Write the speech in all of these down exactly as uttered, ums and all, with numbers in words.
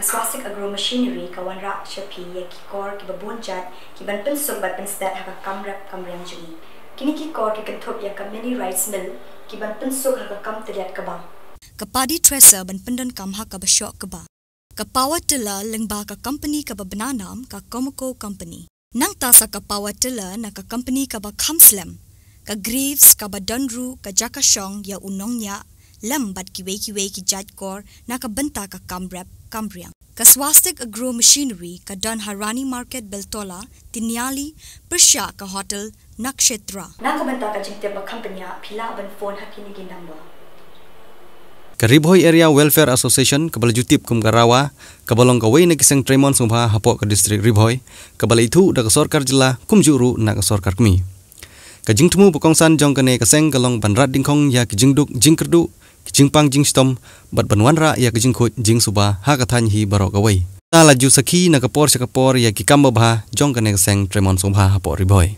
Swastik Agro Machinery ka wanrah sha phi ïa ki kor kiba bun jait ki ban pynsuk bad pynstet ha ka kam rep kam riang jong ngi. Kine ki kor ki kynthup ïa ka mini rice mill ki ban pynsuk ha ka kam tylliat kaba. Ka paddy thresher ban pyndonkam ha kaba shoh kaba. Ka power tiller lyngba ka company kaba bna nam ka Comaco Company. Nangta sa ka power tiller na ka company kaba kham slem. Ka Greaves kaba don ruh ka jaka shong ïa u nongñiah lem bad kiwei kiwei ki jait kor na ka bynta ka kam rep kam riang. Ka Swastik Agro Machinery ka don ha Rani Market Beltola, Tiniali, pyrshah ka hotel Nakshetra. Na ka bynta ka jingtip ba kham bniah phi lah ban phone ha kine ki number. Ka Ri Bhoi Area Welfare Association kaba la ju tip kum ka RAWA, kaba long kawei na ki seng treimon sngewbha hapoh ka district Ri Bhoi, kaba la ithuh da ka sorkar jylla kumjuh ruh na ka sorkar kmie. Ka jingthmu ba kongsan jong kane ka seng ka long ban rat dyngkhong ïa ki jingduk jingkyrduh, ki jingpang jingshitom, bad ban wanrah ïa ki jingkhuid jingsuba ha ka thaiñ hi baroh kawei. Ta la ju sakhi na ka por sha ka por ïa ki kam babha jong kane ka seng treimon sngewbha hapoh Ri Bhoi.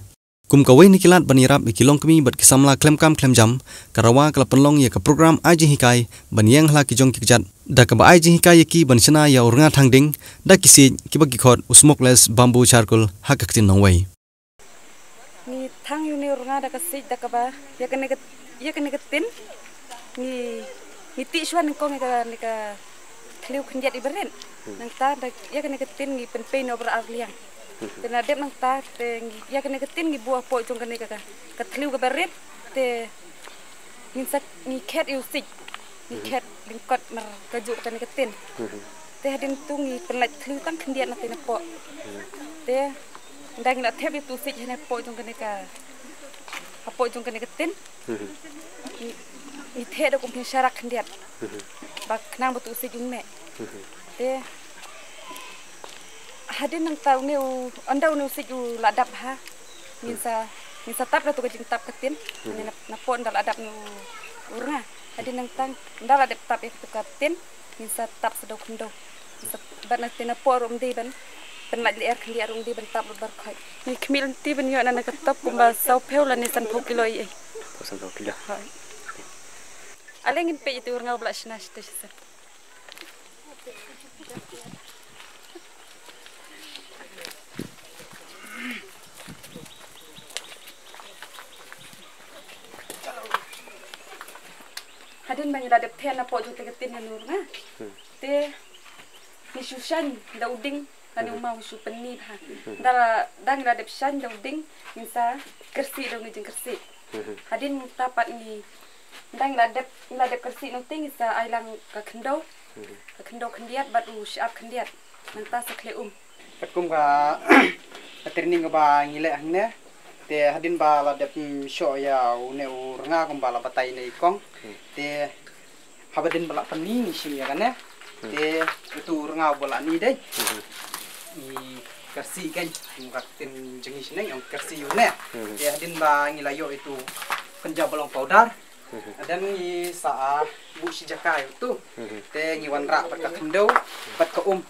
Kum kawei na ki lad ban ïarap ïa ki longkmie bad ki samla khlem kam khlem jam, ka RAWA ka la pynlong ïa ka program ai jinghikai ban ïeng ha la ki jong ki kjat, da kaba ai jinghikai ïa ki ban shna ïa u rnga thangding da ki siej kiba ki khot u smokeless bamboo charcoal ha ka ktien nongwei. Ngi thang ïa une u rnga da ka siej da kaba ïa kane ka, ïa kane ka tin ngi, ngi tih shuwa nyngkong ïa kane ka thliew khyndiat iba rit. Nangta da ïa kane ka tin ngi pynpei noh ba ar liang. Te na dep nangta te ngi, ïa kane ka tin ngi buh hapoh jong kane ka, ka, ka thliew kaba rit te ngin sa ngi khet ïa u siej. Ngi khet lyngkot mar kajuh kane ka tin. Te hadien tu ngi pynlait thliew tang khyndiat na te napoh. Te nda ngi la thep ïa tu siej hane hapoh jong kane ka, hapoh jong kane ka tin. Ngi, ngi thep da kum phin sharak khyndiat. Ba khnang ba tu siej un meh. Te hadien nangta une u, ynda une u siej u la dap ha. Ngin sa, ngin sa tap da tu ka jingtap ka tin. Hane na, napoh ynda la dap une u, u rnga. Hadien nangta ynda la dep tap ïa tu ka tin. Ngin sa tap sa da u khyndew. Ngin sa, bad na te napoh ruh ym dei ban pynlait lyer khyndiat ruh ym dei ban tap lut baroh khoit. Ngi khmih lynti ban ïoh na, na ka top kumba saw phew lane san phew kilo ei ei. San phew kilo. Hooid. Ale ngin peit ïa tu u rnga uba la shna shatei shatei. Hadien ba ngi la dep thep napoh jong te ka tin ïa une u rnga. Te ngi shu shaiñ da u ding, lane u maw ngi shu pynni bha. Da la, da ngi la dep shaiñ da u ding, ngin sa kyrsiew da u ngi jingkyrsiew. Hadien nangta pat ngi, da ngi la dep, ngi la dep kyrsiew nangta ngi sa ai lang ka khyndew. Ka khyndew khyndiat bad u shyiap khyndiat. Nangta sa khleh um. Katkum ka, ka training kaba ngi leh hangne. Te hadien ba la dep, mm, shoh ïa une u rnga kumba la batai na i kong. Te haba dien ba la pynni ngi shim ïa kane. Te itu u rnga uba la ni dei. Ngi kyrsiew kein, kum ka ktien jong ngi shnong ong kyrsiew ïa une. Te hadien ba ngi la ïoh itu kynja ba long powder. Hadien ngi sa, ah, buh shi jaka ïa utu. Te ngi wanrah bad ka khyndew bad ka um.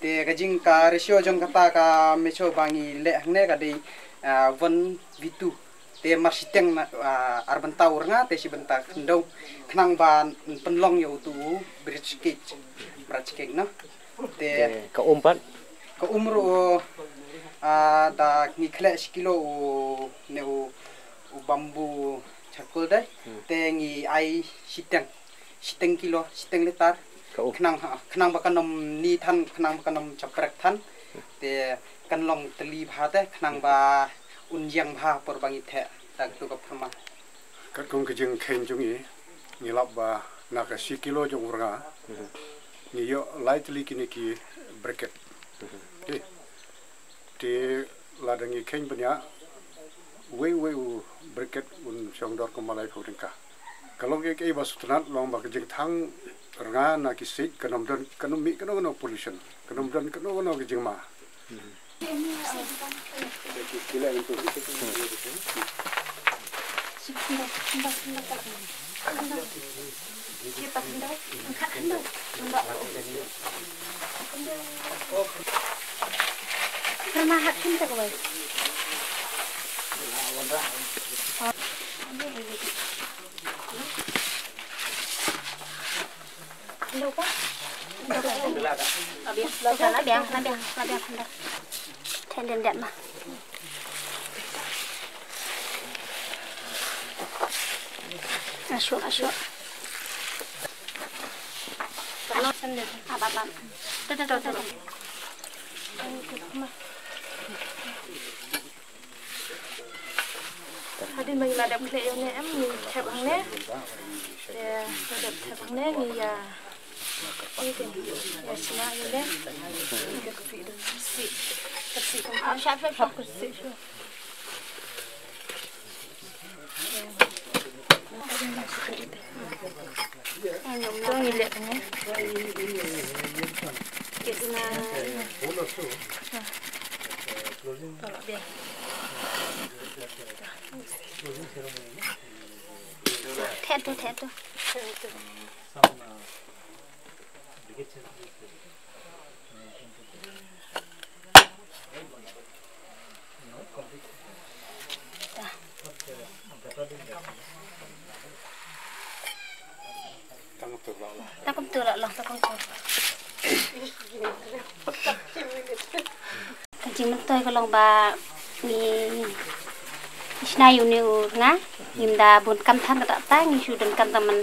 Te ka jing ka ratio jong kata ka meso ba ngi leh hangne ka dei, ah, one v two. Te mar shiteng na, ah, ar bynta u rnga te shi bynta khyndew. Khnang ban pynlong ïa utu u bridge cage. Bridge cage noh. Te ka um pat? Ka um ruh, ah, da ngi khleh shi kilo u, ne u, u bamboo charcoal dei. Te ngi ai shiteng, shiteng kilo, shiteng litar. Ka um. Khnang, ha, khnang ba kan ym ni than, khnang ba kan ym chaprek than. Te kan long tylli bha te, khnang ba un ïeng bha por ba ngi theh. Da katu ka pyrma. Katkum ka jingkheiñ jong ngi, ngi lap ba na ka shi kilo jong u rnga, ngi ïoh lai tylli kine ki briquet. Te, te lada ngi kheiñ bniah, uwei uwei u briquet un shong dor kumba laiphew tyngka. Ka long kaei kaei ba sngewtynnat long ba ka jingthang rnga na ki siej kan ym don, kan ym mih kano kano pollution, kan ym don kano kano ka jingma. Hello, Pa. Na biang, na biang, na biang, na biang. Then den dep ma. Asuk, asuk. Ap, ap, ap. Tuh, tuh, tuh, tuh. Hadien ba ngi la dep khleh ïa une em, ngi thep hangne. Te la dep thep hangne, ngi ïa, ngi te ïa shna ïa une. Ngi ka ksih dun, ksih. Ksih kum ka. Hap, hap, hap, ksih shuh. Thep tu, thep tu. Ta kumtu la long, ta kumtu. Ka jingmyntoi ka long ba ngi, ngi shna ïa une u rnga, ngim da bun kam than, kata ta ngi shu donkam tang ban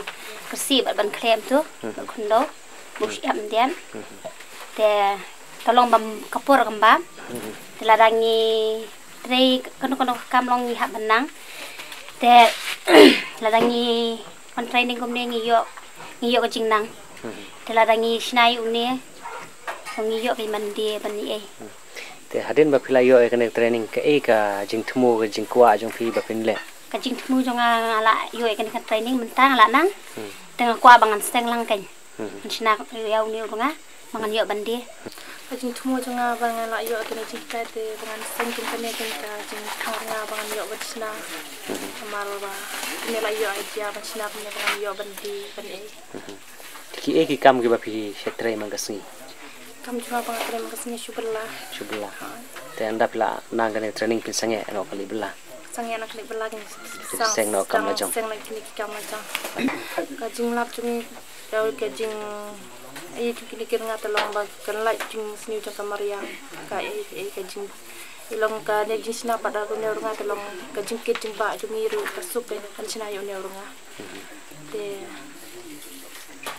kyrsiew bad ban khlem tu, bad khyndew, bad shu ïap ïndien. Te ka long ba ka por kam bam. Te lada ngi trei kano kano ka kam long ngi hap ban nang. Te lada ngi wan training kumne ngi ïoh, ngi ïoh ka jingnang. Te lada ngi shna ïa une, ngi ïoh ka man die ban ïa ei. Te hadien ba phi la ïoh ïa kane training, kaei ka jingthmu, ka jingkwah jong phi ba phin leh? Ka jingthmu jong nga, nga la ïoh ïa kane ka training mynta nga la nang. Te nga kwah ba ngan seng lang kein. Ngan shna ïa une u rnga ba ngan ïoh ban die. Ka jingthmu jong nga ba nga la ïoh kane jinghikai te ba ngan seng kein kane, kein ka jingthmu jong nga ba ngan ïoh ban shna. Namar ba kane la ïoh idea ban shna kane ba ngan ïoh ban die ban ei. Te kiei ki kam kiba phi shait trei man ka sngi? Kam jong nga ba nga trei man ka sngi shu bylla. Shu bylla. Te ynda phi la nang kane training phin sangeh noh ka leit bylla? Sangeh noh ka leit bylla, kin seng noh kam la jong. Seng noh kine ki kam la jong. Ka jinglap jong ngi, ka jing, ïa jong kine ki rnga te long ba kan lait jingsniew jong ka mariang. Ka, ïa, ïa ka jing, ïa long kane jingshna pat da une u rnga te long ka jingkit jingbah jong ngi ruh, ka suk ka kan shna ïa une u rnga. Te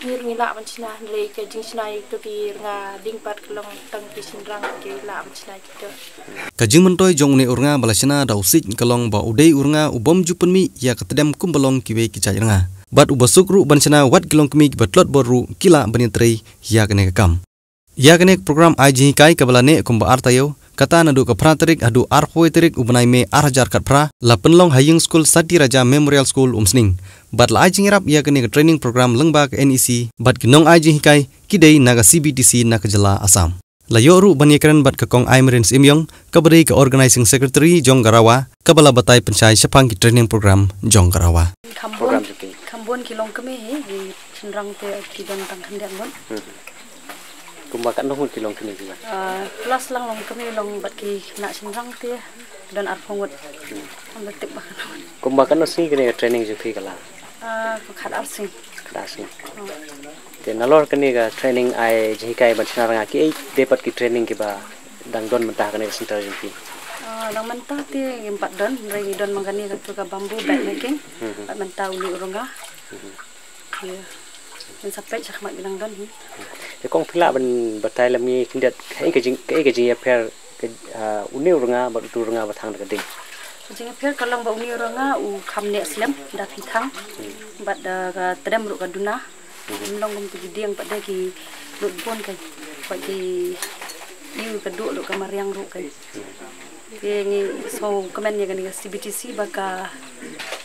ngi ruh ngi lah ban shna, hynrei ka jingshna ïa kito ki rnga dieng pat ka long tang ki shynrang ki lah ban shna ïa kito. Ka jingmyntoi jong une u rnga ba la shna da u siej ka long ba u dei u rnga u bym ju pynmih ïa ka tdem kumba long kiwei ki jait rnga. Bad uba suk ruh ban shna, wat ki longkmie kiba tlot bor ruh ki lah ban ïatrei ïa kane ka kam. Ïa kane ka program ai jinghikai kaba la neh kumba ar taïew, kata naduh ka phra tarik haduh arphew tarik u bnai May ar hajar khatphra, la pynlong ha ïing skul Sati Raja Memorial School Umsning. Bad la ai jingïarap ïa kane ka training program lyngba ka N E C, bad ki nongai jinghikai ki dei na ka C B T C na ka jylla Assam. La ïoh ruh ban ïakren bad ka Kong Aimarin Syiemiong, kaba dei ka Organizing Secretary jong ka RAWA, kaba la batai pynshai shaphang ki training program jong ka RAWA. Kham bun, kham bun ki longkmie hi, ki shynrang te ki don tang khyndiat ngut. Kumba katno ngut ki longkmie kiba? Ah, plus lang longkmie, long bad ki khynnah shynrang te don arphew ngut. Ngam tip ba katno ngut. Kumba katno sngi kane ka training jong phi ka la? Ah, ka khat ar sngi. Khat ar sngi. Te nalor kane ka training ai jinghikai ban shna rnga, kiei dei pat ki training kiba dang don mynta ha kane ka center jong phi? Ah, dang mynta te ngim pat don, hynrei ngi don man kane ka tu ka bamboo bag making. Bad mynta une u rnga. Ïa. Ngan sa peit shakhmat ki dang don hi. Te kong phi lah ban batai lem ngi khyndiat kaei ka jing, kaei ka jingïapher ka, ah, une u rnga bad utu u rnga ba thang da ka ding? Ka jingïapher ka long ba une u rnga u kham neh slem da phi thang. Bad da ka tdem ruh ka duna. Ym long kum tu ki dieng pat de ki lut bun kein. Bad ki ïoh ka duh lut ka mariang ruh kein. Te ngi sngewkmen ïa kane ka C B T C ba ka,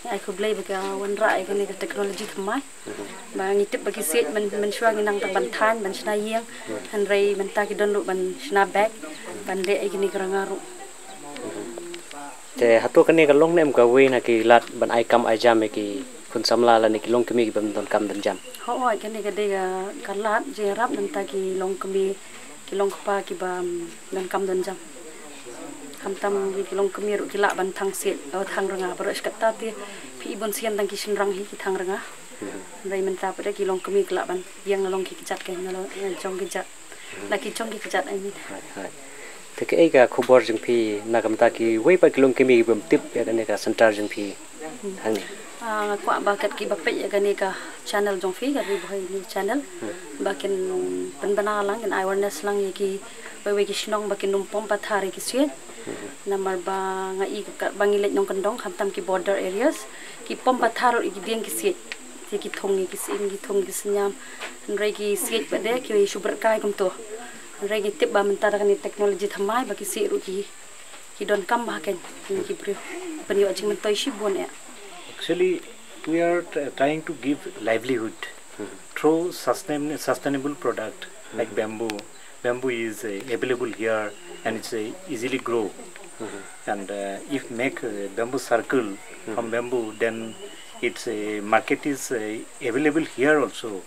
ngi ai khublei ba ka wanrah ïa kane ka technology thymmai. Ba ngi tip ba ki siej myn, mynshuwa ngi nang tang ban thaiñ, ban shna ïing. Hynrei mynta ki don ruh ban shna bag, ban leh ïa kine ki rnga ruh. Te hato kane ka long ne em kawei na ki lad ban ai kam ai jam ïa ki khun samla lane ki longkmie kiba ym don kam don jam? Hooid, kane ka dei ka, ka lad jingïarap na bynta ki longkmie, ki longkpa kiba, mm, don kam don jam. Khamtam ki longkmie ruh ki lah ban thang siej, oh, thang rnga baroh shi katta te phi i bunsien tang ki shynrang hi ki thang rnga. Hynrei mynta pat de ki longkmie ki lah ban ïeng na long ki kjat, ki na long, eh, jong ki kjat. Na ki jong ki kjat, I mean. Hooid, hooid. Te kaei ka khubor jong phi na ka bynta kiwei pat ki longkmie ki bym tip ïa kane ka center jong phi hangne? Ah, nga kwah ba kat kiba peit ïa kane ka channel jong phi, ka Ri Bhoi News channel, ba kin pynbna lang, kin awareness lang ïa kiwei wei ki shnong ba kin ym pom pathar ïa ki siej. Namar ba nga i kat ba ngi leit nongkyndong, khamtam ki border areas, ki pom pathar ïa ki dieng ki siej. Te ki thung ïa ki siej, ki thung ki sniam. Hynrei ki siej pat de ki shu bret kai kumto. Hynrei ngi tip ba mynta da kane technology thymmai ba ki siej ruh ki, ki donkam bha kein ki briew. Pynïoh jingmyntoi shibun eh. Actually, we are t- trying to give livelihood through sustain- sustainable product like bamboo. Bamboo is uh, available here and it's uh, easily grow. And uh, if make a bamboo circle from bamboo, then its uh, market is uh, available here also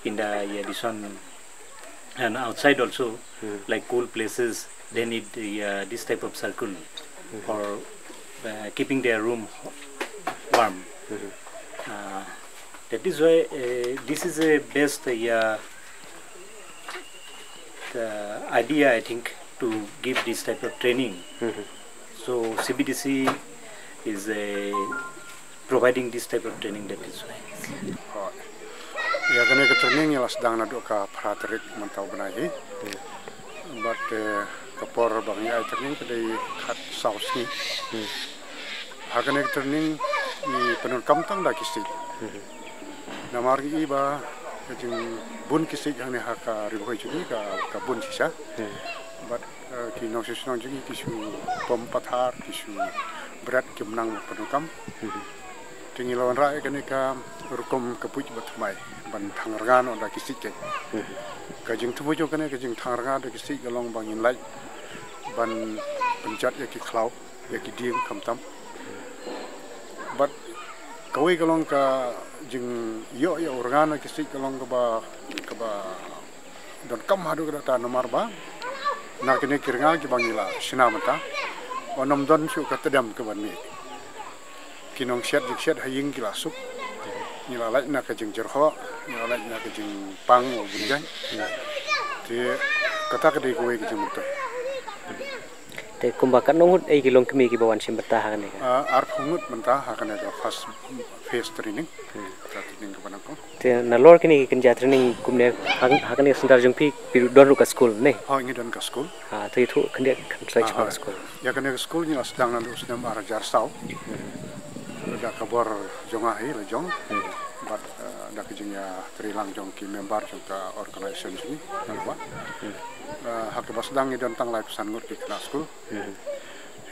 in the uh, this one and outside also, like cool places, they need uh, this type of circle for uh, keeping their room warm. Uh, that is why uh, this is a best uh, uh, idea, I think, to give this type of training. So C B D C is uh, providing this type of training, that is why. Hooid. Ïa kane ka training ïa la sdang naduh ka phra tarik mynta u bnai hi. Bad eh, ka por ba ngi ai training ka dei khat saw sngi. Ha kane ka training ngi pyndonkam tang da ki siej. Namar ngi i ba ka jingbun ki siej hangne ha ka Ri Bhoi jong ngi ka, ka bun shisha. Bad eh, ki nongshong shnong jong ngi ki shu pom pathar, ki shu bret, kim nang pyndonkam. Te ngi la wanrah ïa kane ka rukom ka buit ba thymmai ban thang rnga noh da ki siej kein. Ka jingthmu jong kane ka jingthang rnga da ki siej ka long ba ngin lait ban pynjot ïa ki khlaw, ïa ki dieng khamtam. Bad kawei ka long ka jingïoh ïa u rnga na ki siej ka long kaba, kaba donkam haduh katta namar ba na kine ki rnga kiba ngi la shna mynta, ym don shuh ka tdem kaban mih. Ki nongshet jingshet ha ïing ki la suk. Ngi la lait na ka jingjyrhoh, ngi la lait na ka jingpang u bun jaiñ. Te kata ka dei kawei ka jingmyntoi. Te kumba katno ngut ei ki longkmie kiba wan shim bynta ha kane ka? Ah, arphew ngut mynta ha kane ka first phase training. Ka training kaba nyngkong. Te nalor kine ki kynja training kumne ha, ha kane ka center jong phi, phi don ruh ka skul ne? Hooid, ngi don ka skul. Ah, te ithuh khyndiat khyndiat shaphang ka skul. Ïa kane ka skul ngi la sdang naduh u snem ar hajar saw. Da ka bor jong nga hi la jong. Bad eh, da ka jingïatreilang jong ki member jong ka organization jong ngi. Eh, ha kaba sdang ngi don tang laiphew san ngut ki khynnah skul.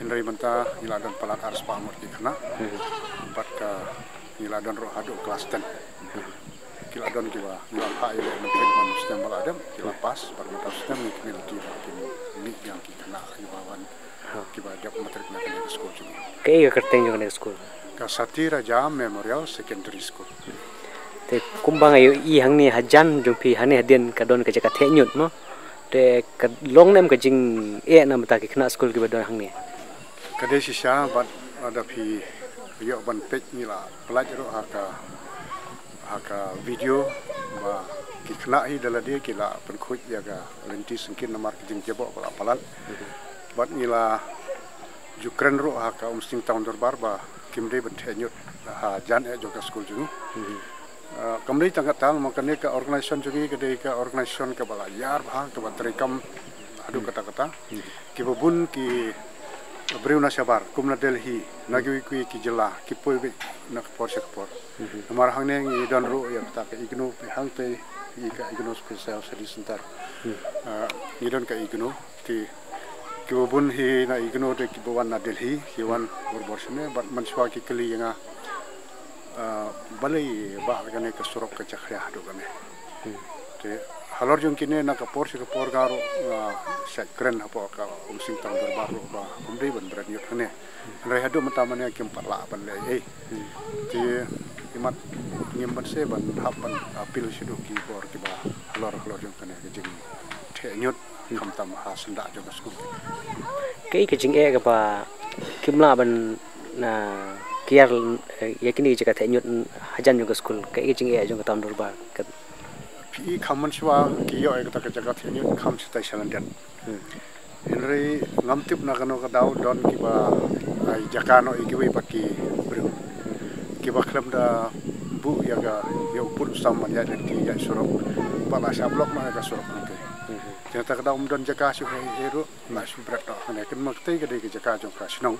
Hynrei mynta ngi la don palat arspah ngut ki khynnah. Bad ka ngi la don ruh haduh klas ten. Ki la don kiba ngi la phah ïaleh mynta man u snem ba la dep, ki la pass, bad mynta u snem ngi kynmaw ruh ba kin mih biang ki khynnah kiba wan, kiba dep matric na kane ka skul jong ngi. Kaei ka kyrteng jong kane ka skul? Ka Sati Raja Memorial Secondary School. Te kumba nga ïohi hangne hajan jong phi hangne hadien ka don ka jaka theh ñiut mo. Te ka long ne em ka jingeh na bynta ki khynnah skul kiba don hangne? Ka dei shisha bad lada phi ïoh ban peit ngi la pyllait ruh ha ka, ha ka video ba ki khynnah hi da lade ki la pynkhuid ïa ka lynti syngkien namar ka jingjaboh ka la palat. Bad ngi la ju kren ruh ha ka Umsning Town Dorbar ba kim dei ban theh ñiut hajan eh jong ka skul jong ngi. Ah, kam dei tang katta, namar kane ka organization jong ngi ka dei ka organization kaba la ïar bha, kaba treikam haduh katta katta. Kiba bun ki briew na shabar, kum na Delhi, na kiwei kiwei ki jylla, ki poi beit na ka por sha ka por. Namar hangne ngi don ruh ïa kata ka IGNOU, hangtei ïa ka IGNOU Special Study Center. Ah, ngi don ka IGNOU, te kiba bun hi na IGNOU te kiba wan na Delhi, ki wan bor bor shane, bad mynshuwa ki kylli ïa nga, ah, balei ba kane ka surok ka jakhlia haduh kane. Te halor jong kine na ka por sha ka por nga ruh nga shait kren hapoh ka Umsning Town Dorbar ruh ba ym dei ban bret ñiut hangne. Hynrei haduh mynta mynne kim pat lah ban leh ei. Te imat ngim banse ban hap ban appeal shaduh ki bor kiba halor halor jong kane ka jingtheh ñiut khamtam ha syndah jong ka skul. Kaei ka jingeh kaba kim lah ban, na, kiar, eh, ïa kine ki jaka theh ñiut hajan jong ka skul, kaei ka jingeh jong ka town dorbar ka? Phi i kham mynshuwa ki ïoh ïa kata ka jaka theh ñiut kham shatai sha lyndet. Hynrei ngam tip na kano ka daw don kiba ai jaka noh ïa kiwei pat ki briew kiba khlem da buh ïa ka ïa u pud u sam ban ïaid lynti ïaid surok. Ba la sha block noh ïa ka surok hangtei. Te kata ka daw ym don jaka shuh ei ei ruh. Nga shu bret noh hangne, kynmaw katei ka dei ka jaka jong ka shnong.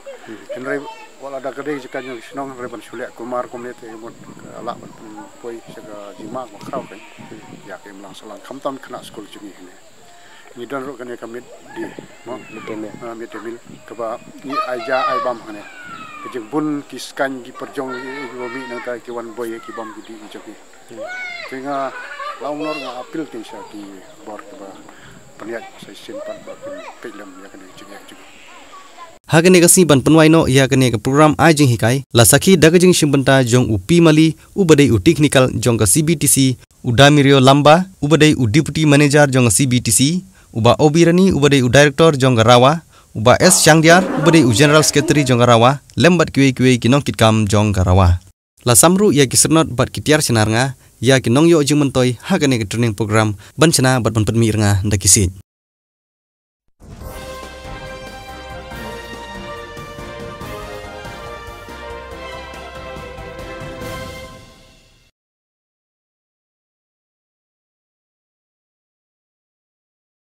Hynrei wat la da ka dei ka jaka jong ka shnong hynrei ban shu leh kulmar kumne te mut ka lah ban pynpoi sha ka jingma ka khraw kan. Ïa ka imlang sahlang khamtam khynnah skul jong ngi hangne. Ngi don ruh kane ka mid day mo. Mid day meal. Ah, mid day meal kaba ngi ai ja ai bam hangne. Ka jingbun ki skaiñ ki pyrjong ki ba mih nangta ki wan boi ki bam ki dih ki jong ngi. Te nga la umnor nga appeal te sha ki bor kiba pynïaid sa shisien pat ba kin peit lem ïa kane ka jingeh jong ngi. Ha kane ka sngi ban pynwai noh ïa kane ka program ai jinghikai, la sakhi da ka jingshim bynta jong u P Mali uba dei u technical jong ka C B T C, u Damirio Lamba uba dei u deputy manager jong ka C B T C, u Bah Obirani uba dei u director jong ka RAWA, u Bah S Shangdiar uba dei u general secretary jong ka RAWA, lem bad kiwei kiwei ki nongkitkam jong ka RAWA. La sam ruh ïa ki syrnod bad ki tiar shinar nga ïa ki nongïoh jingmyntoi ha kane ka training program ban shna bad ban pynmih rnga da ki siej.